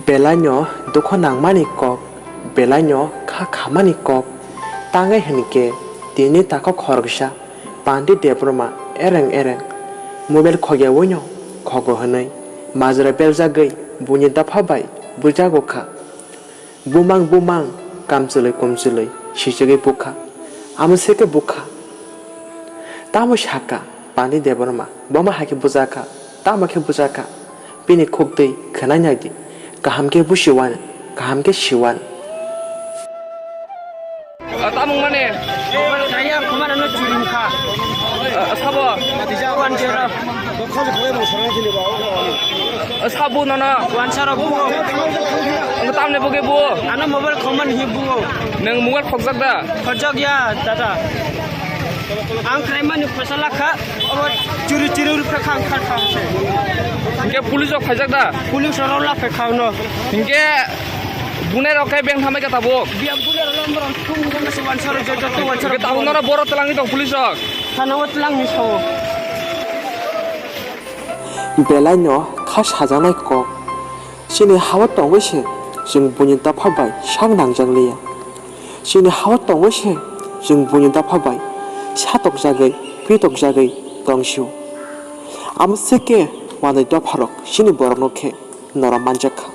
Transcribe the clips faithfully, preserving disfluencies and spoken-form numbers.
Belaino dukho nangmani kok, belaino kha khamani kok, tangwi hwnkhe tini takhuk khoroksa Pandit Debbarma ereng ereng mobile khogyawino khogo hwnwi majra beljagwi buini dopha bai bujago kha. Bumang bumang, kamchwlwi kumchwlwi sichigwi bukha, amo se khe bukha. Tamo sakha Pandit Debbarma, bomo hai khe bujakha, tamo khe bujakha. Bini khuk twi khwnai nai di, kaham khe busiwano, kaham khe siwano. Ah, tamung mani? Kaya khumarano churing kha. Ah, sabo? Wan zero. Ah, sabo nono? Wan zero buo. Ang tamni bugwi buo? Ano mobile khomani hi buo. Nang mobile khokjak da? Khokjak ya, dada. Ang khlaimani phaisa lakha. Abo churi churi uri phekha ang kha kha se. Hingke police rok phaijak da? Police rok la phekha no. Hingke bunai rok khe beng thamai kha tabuk. Biya bunai rok lambar rok thung thung se wansaro joto to wansaro. Hingke tabuk noro boro twlangwi tong police rok. Thana o twlangni sao. Belaino kha sajaknai kok. Chini hao tongwi se chwng buini dopha bai sak nangjak liya. Chini hao tongwi se chwng buini dopha bai satokjagwi, pitokjagwi tongsio. Amo se khe wanwi dopharok chini borokno khe norom manjak kha.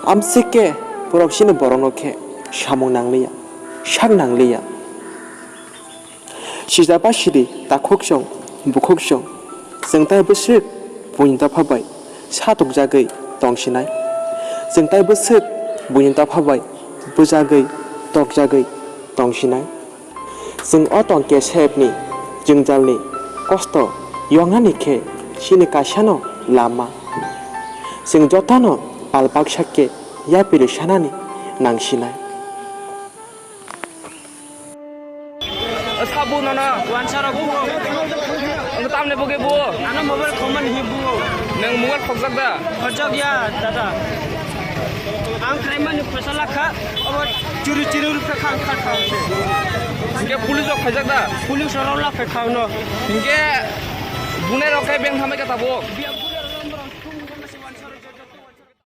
Amo se khe borok chini borokno khe samung nangliya, sak nangliya. Sijaba sidi takhuk chwng, bukhuk chwng, chwng tai bwswk buini dopha bai satokjagwi tongsinai. Chwng tai bwswk buini dopha bai bujagwi tokjagwi tongsinai. Chwng o tong kesepni jwngjalni kosto yoknani khe chini kaisano lama. Chwng jotono pal baksa khe yapiri sanani nangsinai. Sabu nono. Wansaro buo. Ang tamni bugwi buo. Ano mobile khomani hi buo. Nang mobile khokjak da? Khokjak ya, dada. Ang khlaimani phaisa lakha, abo churi churi uri phekha ang kha kha se. Hingke police rok phaijak da? Police rok la phekha no. Hingke bunai rok khe beng thamai kha tabuk.